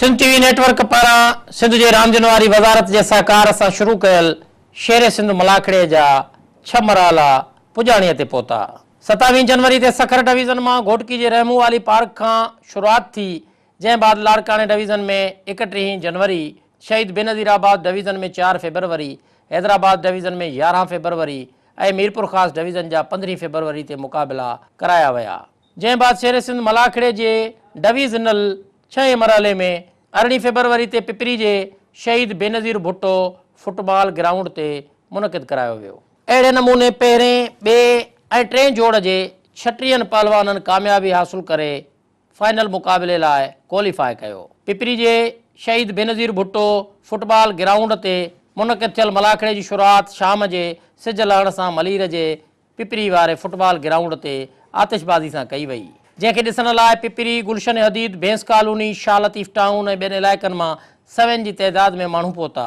Sindh T V network پاران سنڌ جي راندين واري وزارت جي سهڪار سان شروع ڪيل شير سنڌ ملاکڙي جا ڇهه مرحلا پڄاڻي تي پهتا. ستاويهه جنوري تي سکر ڊويزن مان گهوٽڪي جي رحمون والي پارڪ کان شروعات ٿي، جنهن بعد لاڙڪاڻي ڊويزن ۾ ايڪٽيهين جنوري، شهيد بينظير آباد ڊويزن ۾ چار فيبروري، حيدرآباد ڊويزن ۾ يارهن فيبروري ۽ ميرپورخاص ڊويزن جا پندرهين فيبروري تي مقابلا ڪرايا ويا. جنهن بعد شير سنڌ ملاکڙي جي ڊويزنل ڇهين مرحلي ۾ ارڙهين فيبروري تي پپري جي شهيد بينظير ڀٽو فٽبال گرائونڊ تي منعقد ڪرايو ويو. اهڙي نموني پهرين، ٻئي ۽ ٽئين جوڙ جي ڇٽيهن پهلوانن ڪاميابي حاصل ڪري فائنل مقابلي لاء ڪواليفاء ڪيو. پپري جي شهيد بينظير ڀٽو فٽبال گرائونڊ تي منعقد ٿيل ملاکڙي جي شروعات شام جي سج لهڻ سان ملير جي پپري واري فٽبال گرائونڊ تي آتشبازي سان ڪئي وئي، جنهن کي ڏسڻ لاء پپري، گلشن حديد، ڀينس ڪالوني، شاهه لطيف ٽائون ۽ ٻين علائقن مان سوين جي تعداد ۾ ماڻهو پهتا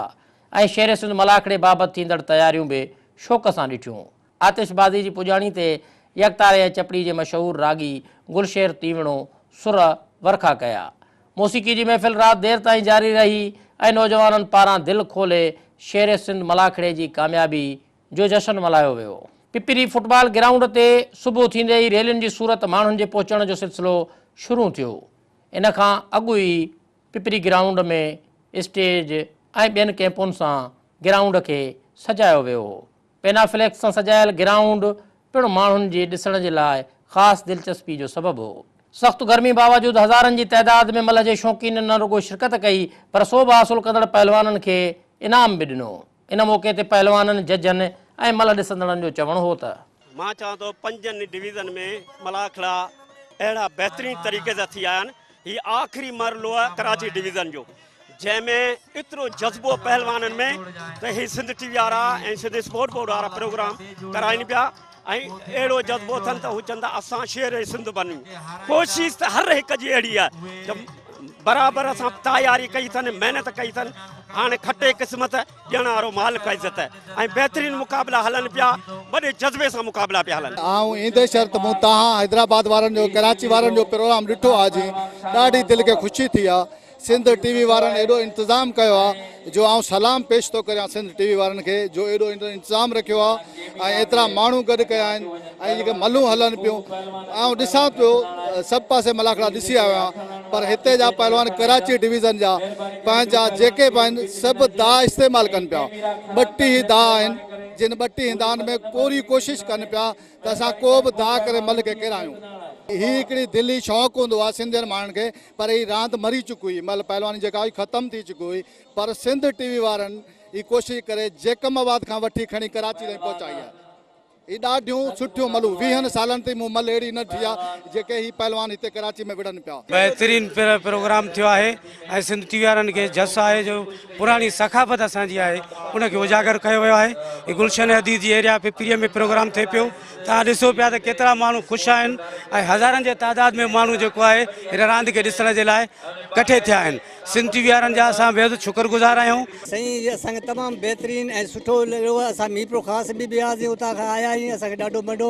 ۽ شير سنڌ ملاکڙي بابت ٿيندڙ تياريون به شوق سان ڏٺيون. آتشبازي جي پڄاڻي تي يڪتاري ۽ چپڙي جي مشهور راڳي گلشير تيوڻو سر ورکا ڪيا. موسيقي جي محفل رات دير تائين جاري رهي ۽ نوجوانن پاران دل کولي شير سنڌ ملاکڙي جي ڪاميابي جو جشن ملهايو ويو. پپري فٽبال گرائونڊ تي صبح ٿيندي ئي ريلين جي صورت ماڻهن جي پهچڻ جو سلسلو شروع ٿيو. ان کان اڳ ئي پپري گرائونڊ ۾ اسٽيج ۽ ٻين ڪئمپن سان گرائونڊ کي سجايو ويو هو. پينافليڪس سان سجايل گرائونڊ پڻ ماڻهن جي ڏسڻ جي لاء خاص دلچسپي جو سبب هو. سخت گرمي باوجود هزارن جي تعداد ۾ ملهه جي شوقينن نه رڳو شرڪت ڪئي پر سوڀ حاصل ڪندڙ پهلوانن کي انعام به ڏنو. ان موقعي تي پهلوانن، ججن ۽ ملهه ڏسندڙن جو چوڻ هو ته. مان چوان ٿو پنجن ڊويزن ۾ ملاکڙا اهڙا بهترين طريقي سان ٿي آيا آهن. هي آخري مرحلو آهي ڪراچي ڊويزن جو جنهن ۾ ايترو جذبو پهلوانن ۾ ته هي سنڌ ٽي وي وارا ۽ سنڌ اسپورٽ بورڊ وارا پروگرام ڪرائين پيا ۽ اهڙو جذبو اٿن ته هو چون ٿا اسان شير سنڌ بنيون. ڪوشش ته هر هڪ جي اهڙي آهي ته برابر اسان تياري ڪئي اٿن محنت ڪئي اٿن هاڻي کٽي قسمت ڏيڻ وارو مالڪ عزت ۽ بهترين مقابلا هلن پيا وڏي جذبي سان مقابلا پيا هلن. آئون ايندي شرط مون تهان حيدرآباد وارن جو ڪراچي وارن جو پروگرام ڏٺو آ جي ڏاڍي دل کي خوشي ٿي آ سنڌ ٽي وي وارن ايڏو انتظام ڪيو آ جو آئون سلام پيش ٿو ڪريان سنڌ ٽي وي وارن کي جو ايڏو انتظام رکيو آ ۽ ايترا ماڻهو گڏ ڪيا آهن ۽ جيڪي ملهون هلن پيون آئون ڏسان پيو سڀ پاسي ملاکڙا ڏسي آيو آهيان پر هتي جا پهلوان ڪراچي ڊويزن جا پنهنجا جيڪي به آهن سڀ داء استعمال ڪن پيا 32 داء آهن جن 32 دائن ۾ پوري ڪوشش ڪن پيا ته اسان ڪو به داء ڪري ملهه کي ڪيرايون. هي هڪڙي دلي شوق هوندو آهي سنڌين ماڻهن کي پر هي راند مري چڪي هئي ملهه پهلواني جيڪا هئي ختم ٿي چڪي هئي پر سنڌ ٽي وي وارن هي ڪوشش ڪري جيڪم آباد کان وٺي کڻي ڪراچي تائين پهچائي آهي. هي ڏاڍيون سٺيون ملهون ويهن سالن تائين مون ملهه اهڙي نه ڏٺي آهي جيڪي هي پهلوان هتي ڪراچي ۾ وڙهن پيا. بهترين پروگرام ٿيو آهي ۽ سنڌ ٽي وي وارن کي جس آهي جو پراڻي ثقافت اسان جي آهي ان کي اجاگر ڪيو ويو آهي. هي گلشن حديد جي ايريا پپريء ۾ پروگرام ٿئي پيو توهان ڏسو پيا ته ڪيترا ماڻهو خوش آهن ۽ هزارن جي تعداد ۾ ماڻهو جيڪو آهي هن راند کي ڏسڻ جي لاء ڪٺي ٿيا آهن. سنڌ ٽي وي وارن جا اسان بيحد شڪر گذار آهيون. سائين اسان کي تمام بهترين ۽ سٺو لڳو اسان ميرپورخاص به وياسين اتان کان آيا آهيون اسان کي ڏاڍو مڏو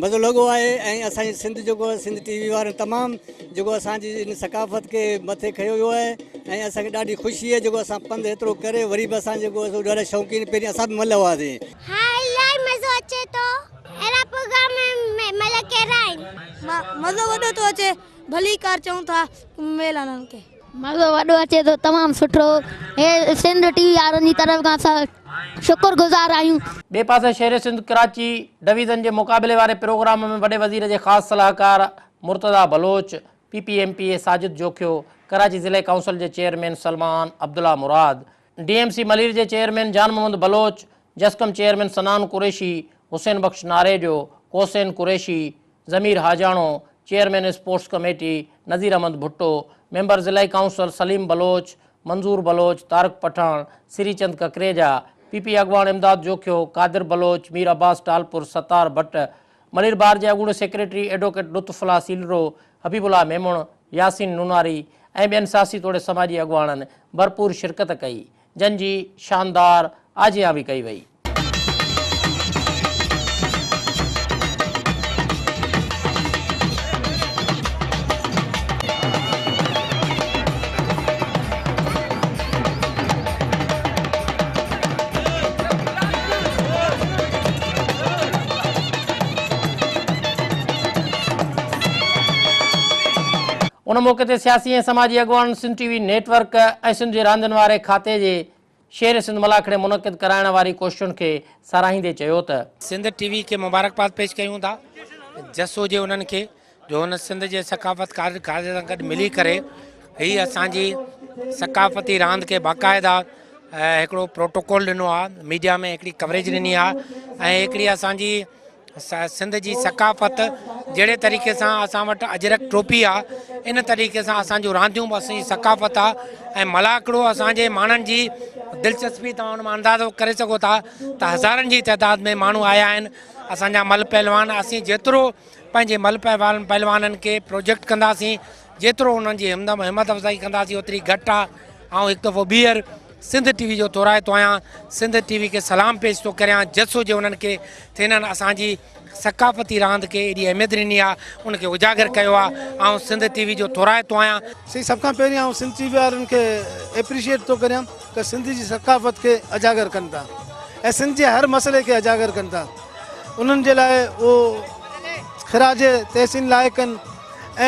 مزو لڳو آهي ۽ اسان جي سنڌ جيڪو سنڌ ٽي وي وارن تمام جيڪو اسان جي ان ثقافت کي مٿي کنيو ويو آهي ۽ اسان کي ڏاڍي خوشي آهي جيڪو اسان پنڌ ايترو ڪري وري به اسان جيڪو ڏاڍا شوقين پهرين اسان به ملهه هئاسين. ها الاهي مزو اچي ٿو اهڙا پروگرام ملهه ڪهڙا آهن. مزو وڏو ٿو اچي ڀليڪار چئون ٿا ميلانن کي. مزو وڏو اچي ٿو تمام سٺو هي سنڌ ٽي وي وارن جي طرف کان اسان شڪر گذار آهيون. ٻئي پاسي شير سنڌ ڪراچي ڊويزن جي مقابلي واري پروگرام ۾ وڏي وزير جي خاص صلاحڪار Murtaza Baloch, P P M P A Sajid Jokhio, Karachi ضلعي ڪائونسل جي chairman Salman Abdullah Murad, D M C Malir جي چيئرمين جان محمد بلوچ، جسقم چيئرمين صنعان قريشي، حسين بخش ناريجو، ڪوسين قريشي، ضمير Hajano, Chairman sports committee Nazir Ahmed Bhutto, member ضلعي council Saleem Baloch, Manzoor Baloch, Tariq Pathan, Sri Chand Kakreja, P P اڳواڻ امداد جوکيو، قادر بلوچ، مير عباس ٽالپر، ستار ڀٽ، ملير بار جي اڳوڻي secretary advocate لطف الله سيلرو، حبيب الله ميمڻ، ياسين نوناري ۽ ٻين سياسي توڙي سماجي اڳواڻن ڀرپور شرڪت ڪئي، جن جي شاندار آجيان به ڪئي وئي. ان موقعي تي سياسي ۽ سماجي اڳواڻن سنڌ ٽي وي نيٽ ورڪ ۽ سنڌ جي راندين واري کاتي جي شير سنڌ ملاکڙي منعقد ڪرائڻ واري ڪوششن کي ساراهيندي چيو ته. سنڌ ٽي وي کي مبارڪباد پيش ڪيون ٿا، جس هجي انهن کي جو هن سنڌ جي ثقافت کاتي سان گڏ ملي ڪري هي اسان جي ثقافتي راند کي باقاعده هڪڙو پروٽوڪول ڏنو آهي، ميڊيا ۾ هڪڙي ڪوريج ڏني آهي ۽ هڪڙي اسان جي سنڌ جي ثقافت جهڙي طريقي سان اسان وٽ اجرڪ ٽوپي آ ان طريقي سان اسان جون رانديون به اسان جي ثقافت آ ۽ ملاکڙو اسان جي ماڻهن جي دلچسپي توهان ان مان اندازو ڪري سگهو ٿا ته هزارن جي تعداد ۾ ماڻهو آيا آهن اسان جا مل پهلوان اسين جيترو پنهنجي مل پهلوانن کي پروجيڪٽ ڪنداسين جيترو انهن جي همت افزائي ڪنداسين اوتري گهٽ آ. آئون هڪ دفعو ٻيهر سنڌ ٽي وي جو ٿورائتو آهيان، سنڌ ٽي وي کي سلام پيش ٿو ڪريان، جس هجي انهن کي ته هنن اسان جي ثقافتي راند کي ايڏي اهميت ڏني آ، ان کي اجاگر ڪيو آ، آئون سنڌ ٽي وي جو ٿورائتو آهيان. سائين سڀ کان پهرين آئون سنڌ ٽي وي وارن کي ايپريشيئيٽ ٿو ڪريان ته سنڌ جي ثقافت کي اجاگر ڪن ٿا ۽ سنڌ جي هر مسئلي کي اجاگر ڪن ٿا انهن جي لاء اهو خراج تحسين لائق آهن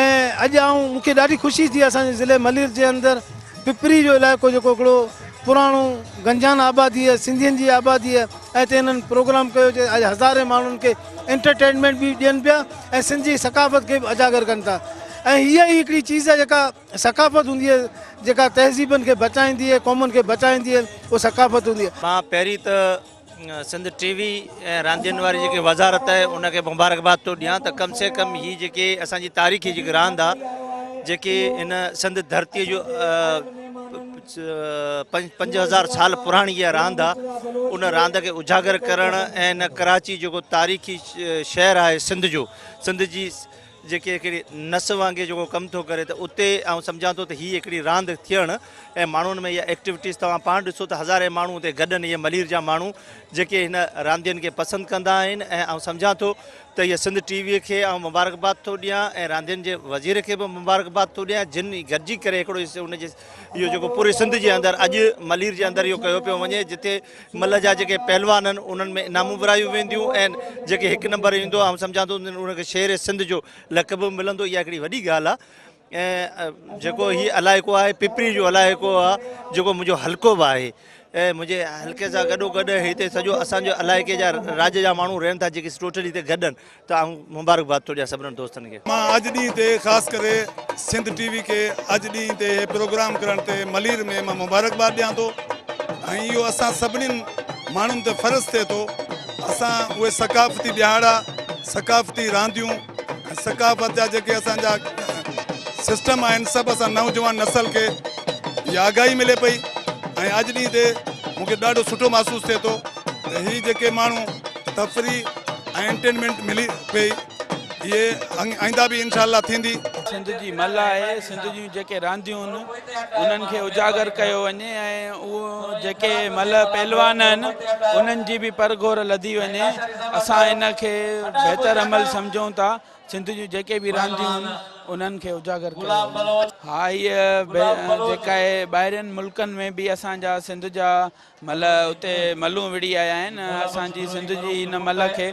۽ اڄ آئون مون کي ڏاڍي خوشي ٿي اسان جي ضلعي ملير جي اندر پپري جو علائقو جيڪو هڪڙو پراڻو گنجان آبادي آهي سنڌين جي آبادي آهي ۽ اتي هنن پروگرام ڪيو جي اڄ هزارين ماڻهن کي انٽرٽينمينٽ به ڏين پيا ۽ سنڌ جي ثقافت کي به اجاگر ڪن ٿا ۽ هيء ئي هڪڙي چيز آهي جيڪا ثقافت هوندي آهي جيڪا تهذيبن کي بچائيندي آهي قومن کي بچائيندي آهي اها ثقافت هوندي آهي. مان پهرين ته سنڌ ٽي وي ۽ راندين واري جيڪي وزارت آهي ان کي مبارڪباد ٿو ڏيان ته ڪم سي ڪم هي جيڪي اسان جي تاريخي جيڪي راند آ جيڪي هن سنڌ ڌرتي جو 5000 سال پراڻي اها راند آ ان راند کي اجاگر ڪرڻ ۽ هن ڪراچي جيڪو تاريخي شهر آهي سنڌ جو سنڌ جي جيڪي هڪڙي نس وانگي جيڪو ڪم ٿو ڪري ته اتي آئون سمجهان ٿو ته هي هڪڙي راند ٿيڻ ۽ ماڻهن ۾ اها ايڪٽيوٽيز توهان پاڻ ڏسو ته هزارين ماڻهو اتي گڏن اهي ملير جا ماڻهو جيڪي هن راندين کي پسند ڪندا آهن ۽ آئون سمجهان ٿو ته هي سنڌ ٽي وي کي آئون مبارڪباد ٿو ڏيان ۽ راندين جي وزير کي به مبارڪباد ٿو ڏيان جن گڏجي ڪري هڪڙو ان جي اهو جيڪو پوري سنڌ جي اندر اڄ ملير جي اندر اهو ڪيو پيو وڃي جتي ملهه جا جيڪي پهلوان آهن انهن ۾ انعامون ورهايون وينديون ۽ جيڪي هڪ نمبر ايندو آئون سمجهان ٿو ان کي شير سنڌ جو لقب به ملندو اها هڪڙي وڏي ڳالهه آهي ۽ جيڪو هي علائقو آهي پپري جو علائقو آهي جيڪو منهنجو حلقو به آهي ۽ منهنجي حلقي سان گڏو گڏ هتي سڄو اسان جو علائقي جا راڄ جا ماڻهو رهن ٿا جيڪي ٽوٽل هتي گڏ آهن ته آئون مبارڪباد ٿو ڏيان سڀني دوستن کي. مان اڄ ڏينهن تي خاص ڪري سنڌ ٽي وي کي اڄ ڏينهن تي هي پروگرام ڪرڻ تي ملير ۾ مان مبارڪباد ڏيان ٿو ۽ اهو اسان سڀني ماڻهن تي فرض ٿئي ٿو اسان اهي ثقافتي ڏهاڙا ثقافتي رانديون ۽ ثقافت جا جيڪي اسان جا سسٽم آهن سڀ اسان نوجوان نسل کي اها آگاهي ملي پئي ۽ اڄ ڏينهن تي مون کي ڏاڍو سٺو محسوس ٿئي ٿو ته هي جيڪي ماڻهو تفريح ۽ انٽرٽينمينٽ ملي پئي اهي آئنده به انشاء الله ٿيندي. سنڌ جي ملهه آهي، سنڌ جون جيڪي رانديون آهن انهن کي اجاگر ڪيو وڃي ۽ اهو جيڪي ملهه پهلوان آهن انهن جي به پرگهور لڌي وڃي، اسان ان کي بهتر عمل سمجهون ٿا، سنڌ جون جيڪي به رانديون آهن انهن کي اجاگر ڪيو وڃي. ها هيء جيڪا آهي ٻاهرين ملڪن ۾ به اسان جا سنڌ جا ملهه اتي ملهون وڙهي آيا آهن اسان جي سنڌ جي هن ملهه کي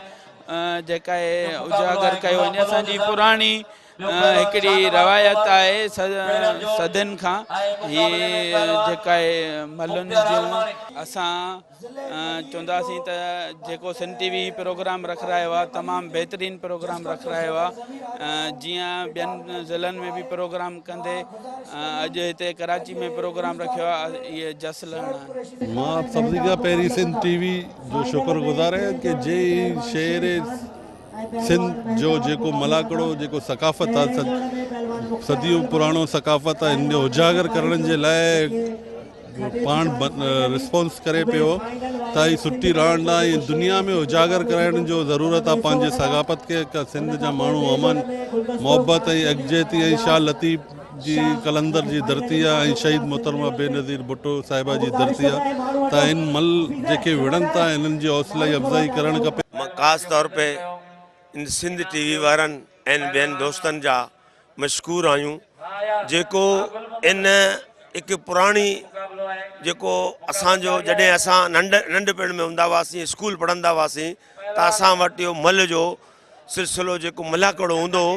جيڪا آهي اجاگر ڪيو وڃي اسان جي پراڻي هڪڙي روايت آهي صدين کان هي جيڪا آهي ملهن جون اسان چونداسين ته جيڪو سنڌ ٽي وي پروگرام رکرايو آهي تمام بهترين پروگرام رکرايو آهي جيئن ٻين ضلعن ۾ به پروگرام ڪندي اڄ هتي ڪراچي ۾ پروگرام رکيو آهي اهي جس لهڻا آهن. مان سڀني کان پهرين سنڌ ٽي وي جو شڪر گذار آهيان ڪي جي هي شير سنڌ جو جيڪو ملاکڙو جيڪو ثقافت آ صديون پراڻو ثقافت آ ان جو اجاگر ڪرڻ جي لاء پاڻ رسپانس ڪري پيو ته هي سٺي راند آ ۽ دنيا ۾ اجاگر ڪرائڻ جو ضرورت آ پنهنجي ثقافت کي سنڌ جا ماڻهو امن محبت ۽ يڪجهتي ۽ شاهه لطيف جي قلندر جي ڌرتي آ ۽ شهيد محترمه بينظير ڀٽو صاحبه جي ڌرتي آ ته هن مهل جيڪي وڙهن ٿا انهن جي حوصلي افزائي ڪرڻ کپي. مان خاص طور پي ان سنڌ ٽي وي وارن ۽ ٻين دوستن جا مشڪور آهيون جيڪو ان هڪ پراڻي جيڪو اسان جو جڏهن اسان ننڍ ننڍپڻ ۾ هوندا هئاسين اسڪول پڙهندا هئاسين ته اسان وٽ اهو ملهه جو سلسلو جيڪو ملاکڙو هوندو هو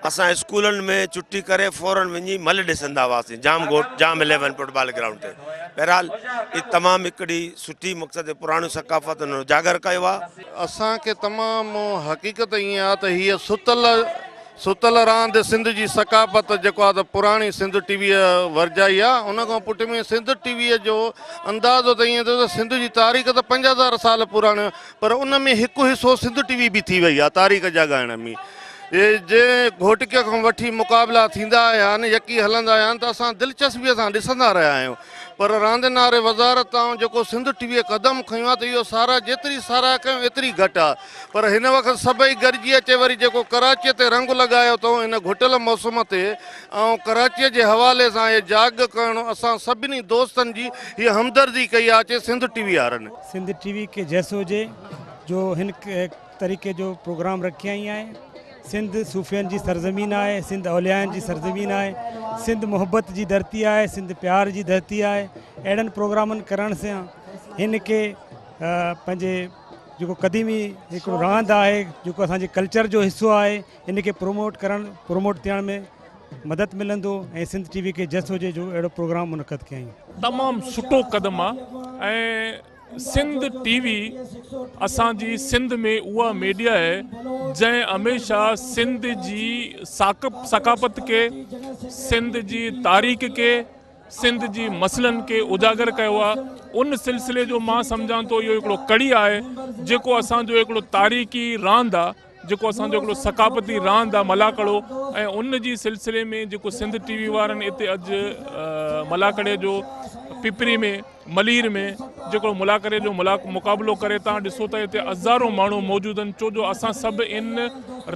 اسان اسڪولن ۾ ڇٽي ڪري فورن وڃي ملهه ڏسندا هئاسين جام گهوٽ جام اليون فٽبال گرائونڊ تي بهرحال هي تمام هڪڙي سٺي مقصد پراڻي ثقافت اجاگر ڪيو آهي. اسان کي تمام حقيقت ائين آهي ته هيء ستل ستل راند سنڌ جي ثقافت جيڪو آ ته پراڻي سنڌ ٽي ويء ورجائي آ ان کان پٺ ۾ سنڌ ٽي ويء جو اندازو ته ائين ٿيو ته سنڌ جي تاريخ ته 5000 سال پراڻي پر ان ۾ هڪ حصو سنڌ ٽي وي به ٿي وئي آ تاريخ جاڳائڻ ۾ جنهن گهوٽڪيء کان وٺي مقابلا ٿيندا آيا آهن يڪي هلندا آيا آهن ته اسان دلچسپيء سان ڏسندا رهيا آهيون پر راندين واري وزارت تان جيڪو سنڌ ٽي ويء قدم کنيو آ ته اهو ساراهه جيتري ساراهه ڪيون ايتري گهٽ آ پر هن وقت سڀئي گڏجي اچي وري جيڪو ڪراچيء تي رنگ لڳايو اٿئون هن گهٽل موسم تي ۽ ڪراچيء جي حوالي سان هي جاڳ ڪرڻ اسان سڀني دوستن جي هيء همدردي ڪئي آ اچي سنڌ ٽي وي وارن. سنڌ ٽي وي کي جس هجي جو هن طريقي جو پروگرام رکيائين آهي سنڌ صوفين جي سرزمين آهي سنڌ اوليائن جي سرزمين آهي سنڌ محبت جي ڌرتي آهي سنڌ پيار جي ڌرتي آهي اهڙن پروگرامن ڪرڻ سان هن کي پنهنجي جيڪو قديمي هڪڙو راند آهي جيڪو اسان جي ڪلچر جو حصو آهي ان کي پروموٽ ڪرڻ پروموٽ ٿيڻ ۾ مدد ملندو ۽ سنڌ ٽي وي کي جس هجي جو اهڙو پروگرام منعقد ڪيائين. تمام سٺو قدم آ ۽ سنڌ ٽي وي اسان جي سنڌ ۾ اها ميڊيا آهي جنهن هميشه سنڌ جي ثقافت کي سنڌ جي تاريخ کي سنڌ جي مسئلن کي اجاگر ڪيو آهي ان سلسلي جو مان سمجهان ٿو اهو هڪڙو ڪڙي آهي جيڪو اسان جو هڪڙو تاريخي راند آهي جيڪو اسان جو هڪڙو ثقافتي راند آهي ملاکڙو ۽ ان جي سلسلي ۾ جيڪو سنڌ ٽي وي وارن اتي اڄ ملاکڙي جو پپري ۾ ملير ۾ جيڪو ملاکڙي جو مقابلو ڪري تان ڏسو ته هتي هزارون ماڻهو موجود آهن ڇو جو اسان سڀ ان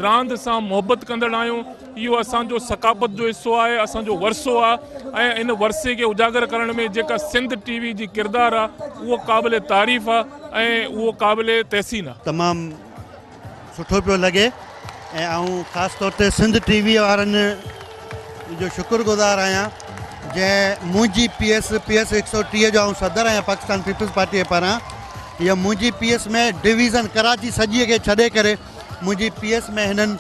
راند سان محبت ڪندڙ آهيون اهو اسان جو ثقافت جو حصو آهي اسان جو ورثو آهي ۽ ان ورثي کي اجاگر ڪرڻ ۾ جيڪا سنڌ ٽي وي جي ڪردار آهي اهو قابل تعريف آهي ۽ اهو قابل تحسين آهي. تمام سٺو پيو لڳي ۽ آئون خاص طور تي سنڌ ٽي وي وارن جو شڪر گذار آهيان جنهن منهنجي پي ايس پي ايس 130 جو آئون صدر آهيان پاڪستان پيپلز پارٽي پاران اها منهنجي پي ايس ۾ ڊويزن ڪراچي سڄي کي ڇڏي ڪري منهنجي پي ايس ۾ هنن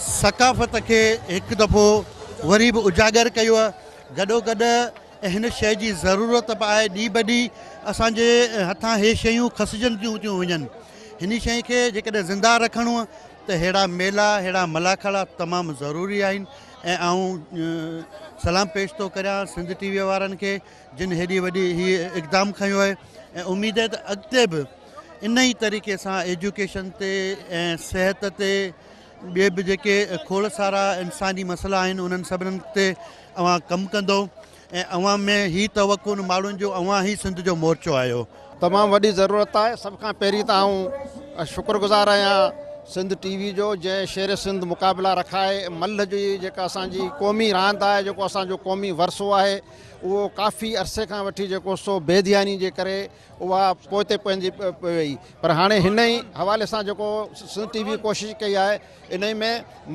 ثقافت کي هڪ دفعو وري به اجاگر ڪيو آهي گڏو گڏ هن شيء جي ضرورت به آهي ڏينهن به ڏينهن اسان جي هٿان هي شيون کسجن ٿيون ٿيون وڃن هن شيء کي جيڪڏهن زنده رکڻو آهي ته ههڙا ميلا ههڙا ملاکڙا تمام ضروري آهن ۽ آئون سلام پيش ٿو ڪريان سنڌ ٽي وي وارن کي جن هيڏي وڏي هي اقدام کنيو آهي ۽ اميد آهي ته اڳتي به ان ئي طريقي سان ايجوڪيشن تي ۽ صحت تي ٻئي به جيڪي کوڙ سارا انساني مسئلا آهن انهن سڀنن تي اوهان ڪم ڪندو ۽ اوهان ۾ هي توقع ان ماڻهن جو اوهان ئي سنڌ جو مورچو آهيو. تمام وڏي ضرورت آهي سڀ کان پهرين ته آئون شڪر گذار آهيان سنڌ ٽي وي جو جنهن شير سنڌ مقابلا رکائي ملهه جي جيڪا اسان جي قومي راند آهي جيڪو اسان جو قومي ورثو آهي اهو ڪافي عرصي کان وٺي جيڪو سو بي ڌياني جي ڪري اها پوئتي پوندي پئي وئي پر هاڻي هن ئي حوالي سان جيڪو سنڌ ٽي وي ڪوشش ڪئي آهي انهي ۾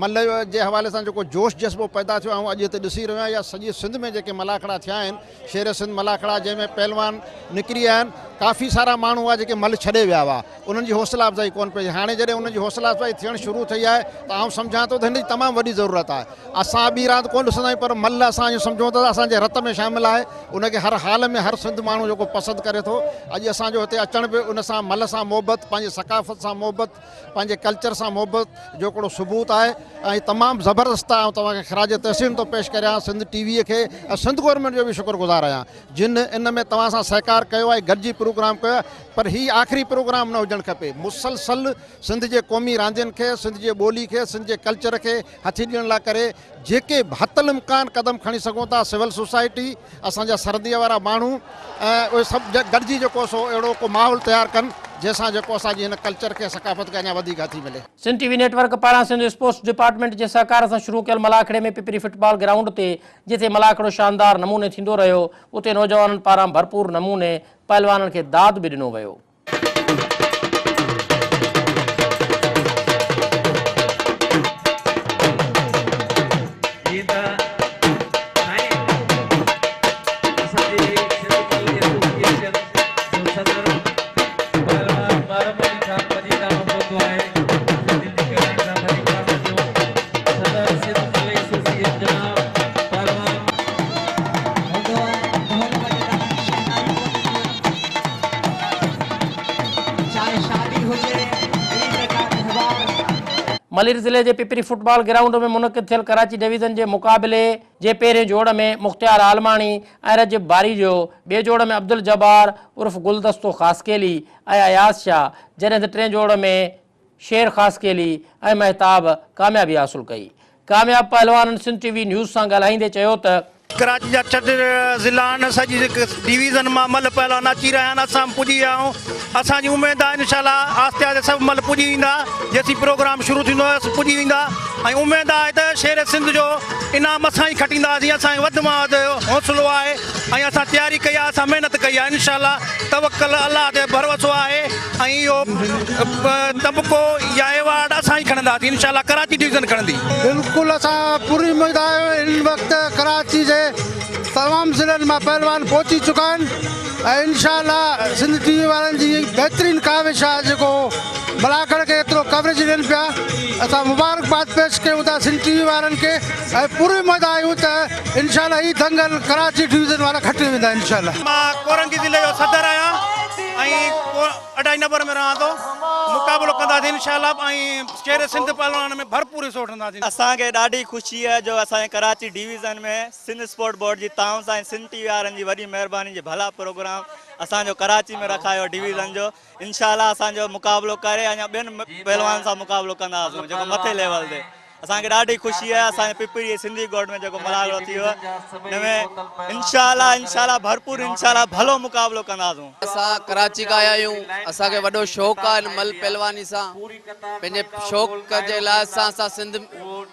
ملهه جي حوالي سان جيڪو جوش جذبو پيدا ٿيو آئون اڄ هتي ڏسي رهيو آهيان يا سڄي سنڌ ۾ جيڪي ملاکڙا ٿيا آهن شير سنڌ ملاکڙا جنهن ۾ پهلوان نڪري آيا آهن ڪافي سارا ماڻهو هئا جيڪي ملهه ڇڏي ويا هئا انهن جي حوصلا افزائي ڪونه پئي هاڻي جڏهن انهن جي حوصلا افزائي ٿيڻ شروع ٿي آهي ته آئون سمجهان ٿو ته هن جي تمام وڏي ضرورت آهي اسان ٻي راند ڪونه ڏسندا آهيون پر ملهه اسان اهو سمجهون ٿا ته اسان جي رت ۾ شامل آهي ان کي هر حال ۾ هر سنڌ ماڻهو جيڪو پسند ڪري ٿو اڄ اسان جو هتي اچڻ به ان سان ملهه سان محبت پنهنجي ثقافت سان محبت پنهنجي ڪلچر سان محبت جو هڪڙو ثبوت آهي ۽ تمام زبردست آهي آئون توهان کي خراج تحسين ٿو پيش ڪريان سنڌ ٽي وي کي ۽ سنڌ گورنمينٽ جو به شڪر گذار آهيان جن ان ۾ توهان سان سهڪار ڪيو آهي گڏجي پروگرام ڪيو آهي پر هي آخري پروگرام نه هجڻ کپي مسلسل سنڌ جي قومي قومي راندين کي، سنڌ جي ٻولي کي، سنڌ جي ڪلچر کي هٿي ڏيڻ لاء ڪري جيڪي به حت الامڪان قدم کڻي سگهون ٿا، سول سوسائٽي، اسان جا سرنديء وارا ماڻهو ۽ اهي سڀ گڏجي جيڪو سو اهڙو ڪو ماحول تيار ڪن جنهن سان جيڪو اسان جي هن ڪلچر کي ثقافت کي اڃا وڌيڪ هٿي ملي. سنڌ ٽي وي نيٽ ورڪ پاران سنڌ اسپورٽس ڊپارٽمينٽ جي سهڪار سان شروع ڪيل ملاکڙي ۾ پپري فٽبال گرائونڊ تي جتي ملاکڙو شاندار نموني ٿيندو رهيو اتي نوجوانن پاران ڀرپور نموني پهلوانن کي داد به ڏنو ويو. ملير ضلعي جي پپري فٽبال گرائونڊ ۾ منعقد ٿيل ڪراچي ڊويزن جي مقابلي جي پهرين جوڙ ۾ مختيار عالماڻي ۽ رجب باريجو، ٻئي جوڙ ۾ عبدالجبار عرف گلدستو خاصخيلي ۽ اياز شاهه، جڏهن ته ٽئين جوڙ ۾ شير خاصخيلي ۽ مهتاب ڪاميابي حاصل ڪئي. ڪامياب پهلوانن سنڌ ٽي وي نيوز سان ڳالهائيندي چيو ته. ڪراچي جا ڇهه ضلعا آهن سڄي ڊويزن مان ملهه پهلوان اچي رهيا آهن اسان به پڄي ويا آهيون اسان جي اميد آهي انشاء الله آهستي آهستي سڀ ملهه پڄي ويندا جيسين پروگرام شروع ٿيندو پڄي ويندا ۽ اميد آهي ته شير سنڌ جو انعام اسان ئي کٽينداسين اسان کي وڌ مان وڌ حوصلو آهي ۽ اسان تياري ڪئي آهي اسان محنت ڪئي آهي انشاء الله توڪل الله تي ڀروسو آهي ۽ اهو طبقو يا ايوارڊ اسان ئي کڻنداسين انشاء الله ڪراچي ڊويزن کڻندي. بلڪل اسان پوري اميد آهي هن وقت ڪراچي جي تمام ضلعن مان پهلوان پهچي چڪا آهن ۽ انشاء الله سنڌ ٽي وي وارن جي بهترين ڪاوش آهي جيڪو ملاکڙ کي ايترو ڪوريج ڏين پيا اسان مبارڪباد پيش ڪيون ٿا سنڌ ٽي وي وارن کي ۽ پوري اميد آهيون ته انشاء الله هي دنگل ڪراچي ڊويزن وارا کٽي ويندا انشاء الله. مان ڪورنگي ضلعي جو صدر آهيان ۽ اڍائي نمبر ۾ رهان ٿو مقابلو ڪنداسين انشاء الله ۽ شير سنڌ پهلوان ۾ ڀرپور حصو وٺنداسين. اسان کي ڏاڍي خوشي آهي جو اسان جي Karachi division ۾ Sindh sport board جي تعاون سان ۽ سنڌ ٽي وي وارن جي وڏي مهرباني جي ڀلا پروگرام اسان جو ڪراچي ۾ رکايو ڊويزن جو انشاء الله اسان جو مقابلو ڪري اڃا ٻين پهلوانن سان مقابلو ڪنداسون جيڪو مٿي ليول تي اسان کي ڏاڍي خوشي آهي اسان جي پپري جي سنڌي ڳوٺ ۾ جيڪو ملاکڙو ٿي ويو ان ۾ انشاء الله انشاء الله ڀرپور انشاء الله ڀلو مقابلو ڪنداسون. اسان ڪراچي کان آيا آهيون اسان کي وڏو شوق آهي هن ملهه پهلواني سان پنهنجي شوق جي لحاظ سان اسان سنڌ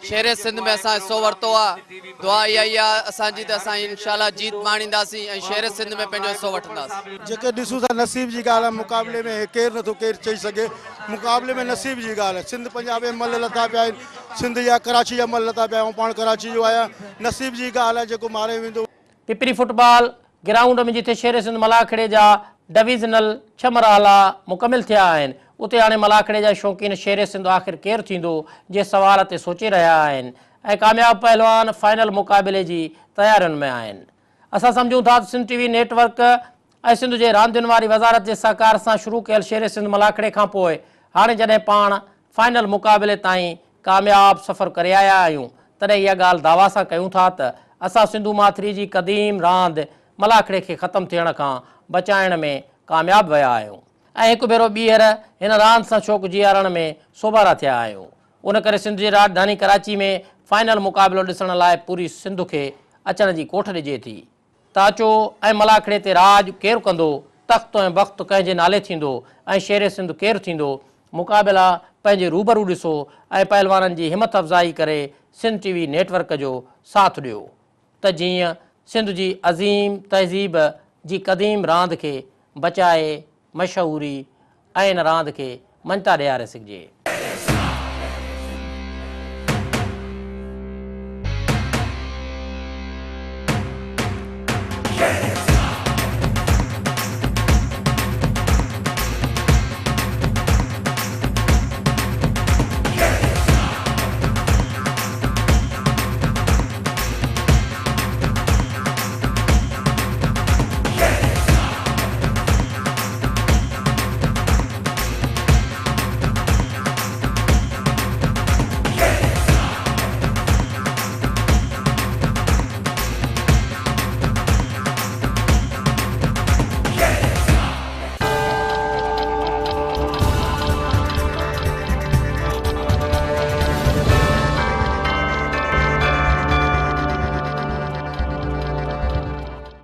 شير سنڌ ۾ اسان حصو ورتو آهي دعا اها ئي آهي اسان جي ته اسان انشاء الله جيت ماڻينداسين ۽ شير سنڌ ۾ پنهنجو حصو وٺنداسين. جيڪي ڏسون ٿا نصيب جي ڳالهه آهي مقابلي ۾ ڪير نٿو ڪير چئي سگهي مقابلي ۾ نصيب جي ڳالهه آهي سنڌ پنجاب جا ملهه لٿا پيا آهن سنڌ جا ڪراچي جا ملهه لٿا پيا آهن آئون پاڻ ڪراچي جو آهيان نصيب جي ڳالهه آهي جيڪو ماري ويندو. پپري فٽبال گرائونڊ ۾ جتي شير سنڌ ملاکڙي جا ڊويزنل ڇهه مرحلا مڪمل ٿيا آهن اتي هاڻي ملاکڙي جا شوقين شير سنڌ آخر ڪير ٿيندو جي سوال تي سوچي رهيا آهن ۽ ڪامياب پهلوان فائنل مقابلي جي تيارين ۾ آهن اسان سمجهون ٿا ته سنڌ ٽي وي نيٽ ورڪ ۽ سنڌ جي راندين واري وزارت جي سهڪار سان شروع ڪيل شير سنڌ ملاکڙي کان پوء هاڻي جڏهن پاڻ فائنل مقابلي تائين ڪامياب سفر ڪري آيا آهيون تڏهن اها ڳالهه دعويٰ سان ڪيون ٿا ته اسان سنڌو ماٿري جي قديم راند ملاکڙي کي ختم ٿيڻ کان بچائڻ ۾ ڪامياب ويا آهيون ۽ هڪ ڀيرو ٻيهر هن راند سان شوق جيارڻ ۾ سوڀارا ٿيا آهيون ان ڪري سنڌ جي راڄڌاني ڪراچي ۾ فائنل مقابلو ڏسڻ لاء پوري سنڌ کي اچڻ جي ڪوٺ ڏجي ٿي. ته اچو ۽ ملاکڙي تي راڄ ڪير ڪندو، تخت ۽ بخت ڪنهن جي نالي ٿيندو ۽ شير سنڌ ڪير ٿيندو، مقابلا پنهنجي روبرو ڏسو ۽ پهلوانن جي همٿ افزائي ڪري سنڌ ٽي وي نيٽ ورڪ جو ساٿ ڏيو ته جيئن سنڌ جي عظيم تهذيب جي قديم راند کي بچائي مشهوري ۽ ان راند کي مڃتا ڏياري سگهجي.